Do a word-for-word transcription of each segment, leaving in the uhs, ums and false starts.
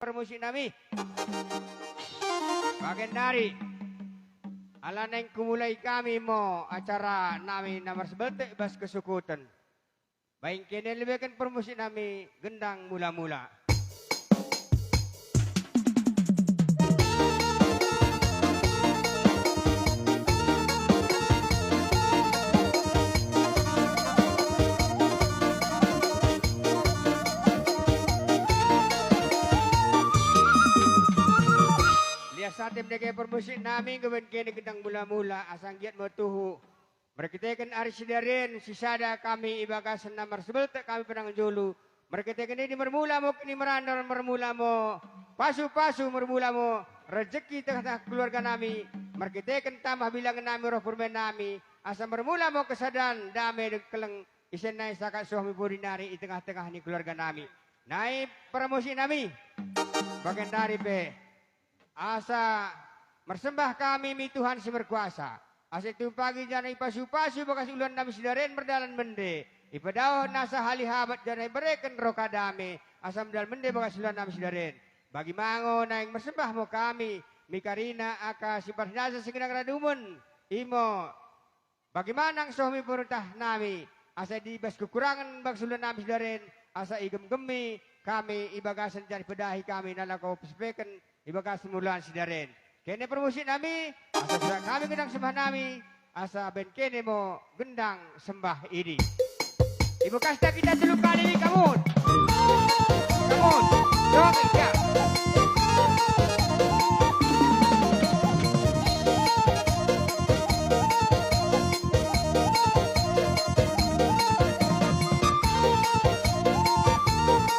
permusik nami. Bagendari, ala naing kumulai kami mo acara nami na marsebeltek bas kesukuten. Baing kene lebeken permusik nami gendang mula-mula. Lias ate mendeke permusik nami enggo baing kene gendang mula-mula, asa nggiat mo tuhu. Merkiteken ari sidari en sisada kami ibagasen na marsebeltek kami pe nang julu. Merkiteken idi mermula mo kinimerandal, mermula mo pasu-pasu, mermula mo rejeki tengah-tengah keluarga nami. Merkiteken tambah bilangen nami roh permaen nami, asa mermula mo kesadaan, dame dekket kelleng, isen nai sakat soh mi podi nari i tengah-tengah ni keluarga nami. Nai permusik nami, bagendari pe. Asa mersembah kami mi Tuhan si merkuasa, asa itumpaki janah ipasu-pasu bagas uluan nami sidari en merdalan mende, ipedaoh nasa halihabat janah ibereken roha dame, asa merdalan mende bagas uluan nami sidari en. Bagi ma ngo naing mersembah mo kami mi karina aka siparsinasen sigendang radumen, imo bagi ma nang soh mi pemerentah nami, asa idi bas kekurangen bagas uluan nami sidari en, asa igemgemi kami ibagasen janah ipedahi kami nalako pesepeken ibagasen mermula sidari en. Kene permusik nami, asa surak kami gendang sembah nami, asa baing kene mo gendang sembah idi. Ibekasta kita tellu kali mi, come on. Come on. Joget, ya.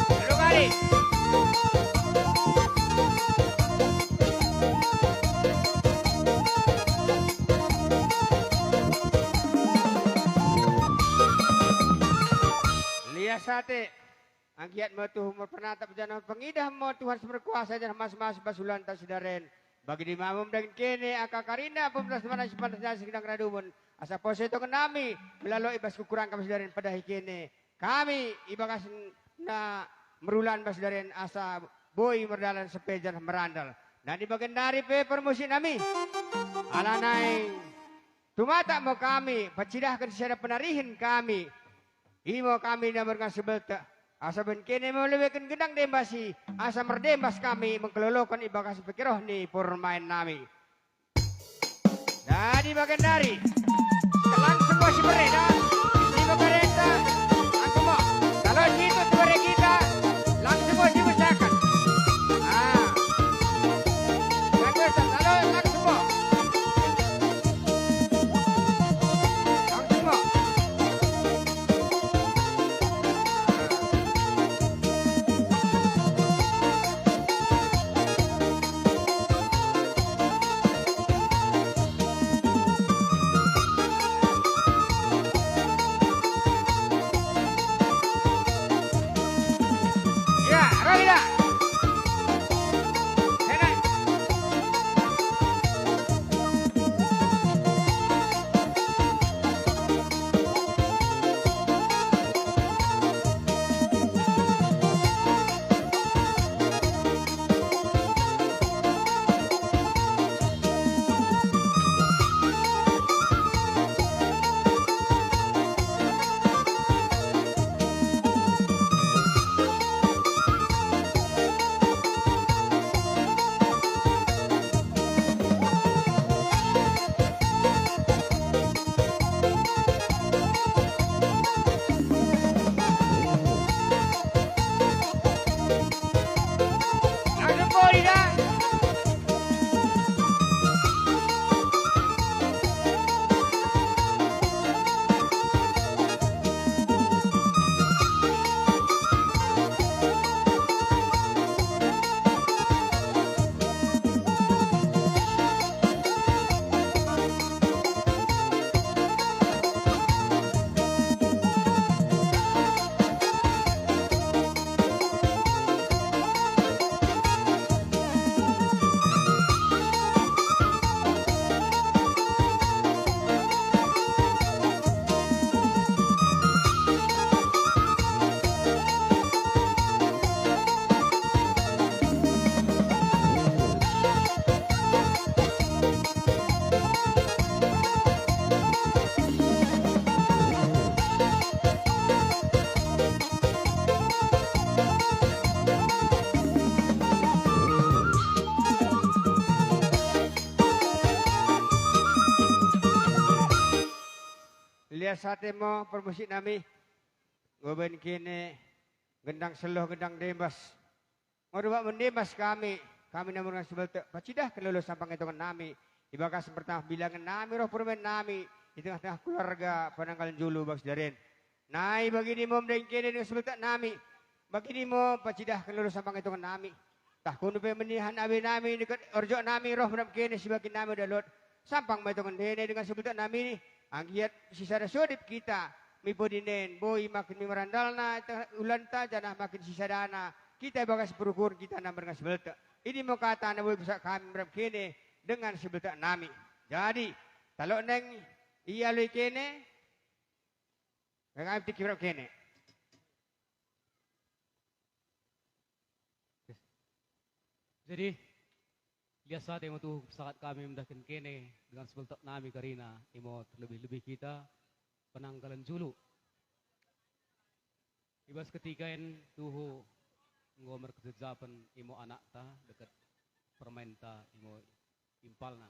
Tellu kali. Lias ate. Anggiat mo tuhu merpenatap janah pengidah mo Tuhan si merkuasa janah masu-masu bas uluanta sidari en. Bagidi ma mo mendahin kene aka karina pemerentah sibana-sibana sigendang radumen, asa poso itongen nami melalo ibas kekurangen kami sidari en, pedahi kene kami ibagasen na mermula bas sidari en asa boi merdalan seppe janah merandal. Nadi bagendari pe permusik nami, ala naing tumatak mo kami pacidahken sisada penarihen kami. Imo kami na merdengan sibeltek, asa baing kene mo lebeken gendang dembas i, asa merdembas kami mengkeloloken ibagasen pekiroh ni permaen nami. Dadi bagendari, langsung mo siberre da, si mekareta, langsung mo. Kalau situ siberre kita, langsung mo sibesaken. Ah. Bagus, kalau langsung mo. Lias ate mo permusik nami, enggo bain kene gendang selloh gendang dembas. Enggo debak mendembas kami, kami na merdengan sibeltek, pacidahken lolo sampang etongen nami, i bagasen pertambah bilangen nami roh perumaen nami, i tengah-tengah keluarga Penanggalan Julu bagasen daren. Nai bagidi mo mendahi kene dengan sibeltek nami, bagidi mo pacidahken lolo sampang etongen nami. Tah kunu pe menihan abe nami dekket orjok nami roh menap kene sibakin nami oda lot, sampang mo etongen ndene dengan sibeltek nami, anggiat sisada sodip kita, mi podinen, boi makin mi merandalna ulanta, janah makin sisadana kita i bagas perukuren kita na merdengan sibeltek. Idi mo kata na boi pesak kami merap kene dengan sibeltek nami. Jadi, talok neng i aloi kene, kami tikki merap kene. Jadi, lias ate mo tuhu pesakat kami mendahiken kene dengan sibeltek nami karina, imo terlebih-lebih kita, Penanggalan Julu. I bas ketika en tuhu enggo merkejejapen imo anakta dekket perumaenta imo impalna.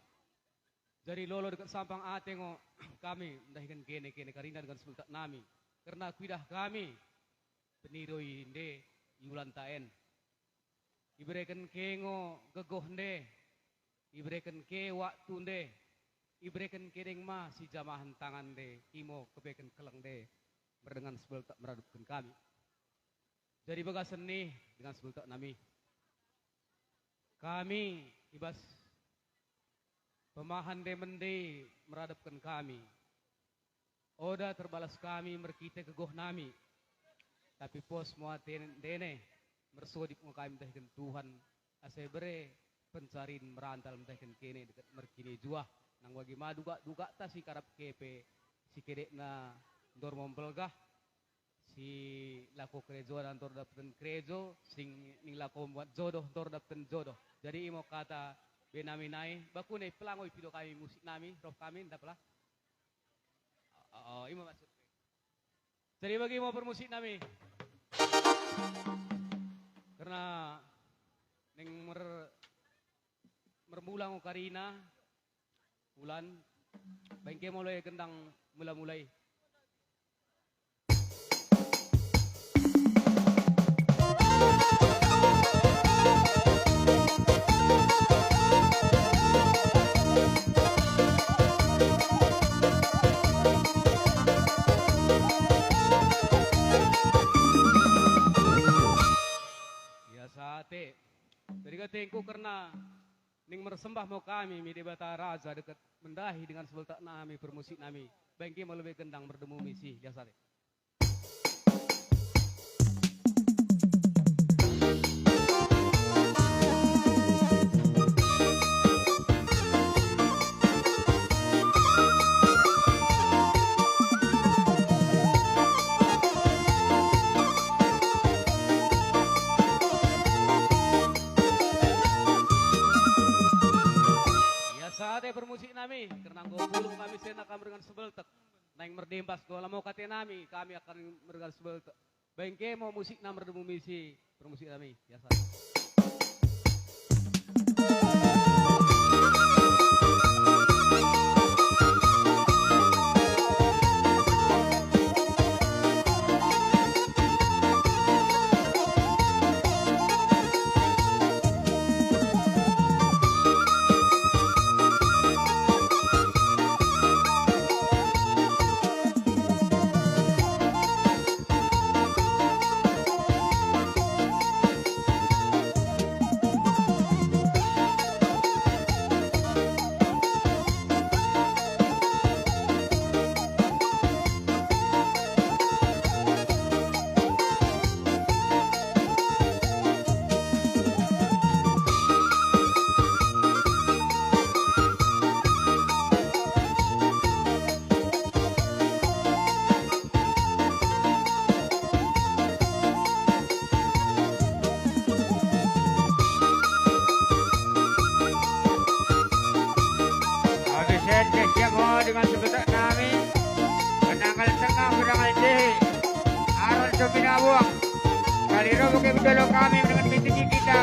Jadi lolo dekket sampang ate ngo kami mendahiken kene-kene karina dengan sibeltek nami, kerna kuidah kami peniroi nde i ulanta en. Ibereken ke ngo gegoh nde, ibereken ke waktu nde, ibereken ke deng ma sijamahen tangan nde, imo kebeken kelleng nde merdengan sibeltek meradepken kami. Jadi bagasen i dengan sibeltek nami, kami i bas pemahan nde mende meradepken kami, oda terbalas kami merkite gegoh nami, tapi pos mo ate ndene mersodip ngo kami mendahiken Tuhan, asa ibere pencarin merandal mendahiken kene dekket merkinijuah, nang bagi ma dugak-dugakta sikarapke pe sikedekna ndor mo mbelgah, si lako kerejoan ndor dapeten kerejo, si ning lako mbuat jodoh ndor dapeten jodoh. Jadi imo kata be nami nai, bakune pelang ngo ipido kami musik nami, roh kami, nda pela? Oh, imo maksudku. Jadi bagi mo permusik nami. Kerna neng mer-, mermula ngo karina, ulan, baing ke mo loi gendang mula-mula i. Lias ate. Jadi katengku kerna ning mersembah mo kami mi Debata Raja dekket mendahi dengan sibeltek nami, permusik nami. Baing ke mo loi gendang merdemu misi, lias ate. Lias ate permusik nami, kerna enggo pulung kami sena kam merdengan sibeltek. Naing merdembas, enggo la mo kate nami, kami akan merdengan sibeltek. Baing ke mo musikna merdemu misi, permusik nami, lias ate. Habis en, siap mo dengan sibeltek nami. Penanggal tengah, penanggal dehe. Aron Sombina Buang. Kali ro bage bedolo kami dengan mitiki kita.